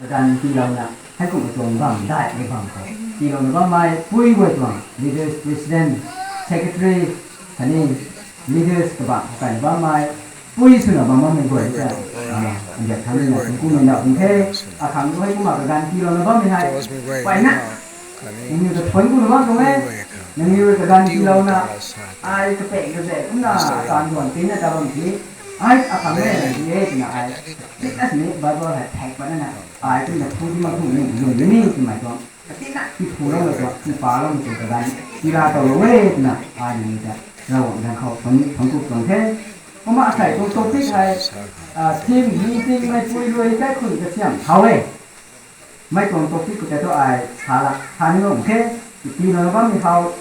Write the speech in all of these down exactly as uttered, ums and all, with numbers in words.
Kaganv tiilouna, hei kumhmei tuang bam daihmei bam khou tiilouna bammei pui guay tuang leaders, president, secretary, khatni leaders kabah khou kaina bammei pui swna bam bammei guay ta, andiak thangc na thuanc kumei na kum the. Akhang tu hei kumna kaganv tiilouna bammei hei, payna, nangniw ta thuanc kumna bam tuang e. Nangniw kaganv tiilouna, ai kapeng kaze kumna taanv duan tina ta bam ti, ai akhang e, nangniw e twna ai, tina sini Bible hei thak patna, ai kumna thu ti mak thu ni lung ni twmei tuang, katina ti thuloumei tuang, ti paloumei tuang kaganv tiila tow lou e twna ai nangniw ta Ravguangc ganv khou thuanc, thuanc ku tuang the. Kumna asei tuang topic hei, theme, ningtingmei pui rui kaikhunc kasiam thau e. Mei tuang topic khou tei thu ai sa la, sa ni bam the, tiilouna bammei hou,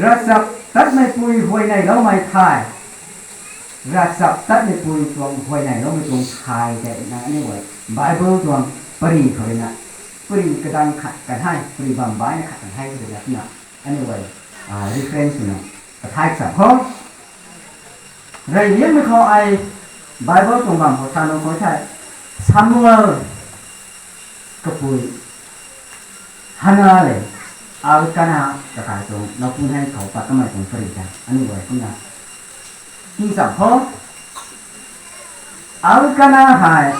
ravchaptatmei pui huayneyloumei thay. Ravchaptatmei pui tuang huayneyloumei tuang thay tei nang aniu guay Bible tuang pary khou rui na, pary kadang khat kan hei, pary bam baina khat kan hei khou rui na, aniu guay reference swna kathay cham kho. Reyliangmei khou ai Bible tuang bam khou sa nuh khou thei, Samuel kapui Hana le Elkana kakai tuang lou pun hei khou pat kamei tuang pary ta aniu guay kumna king cham kho. Elkana hei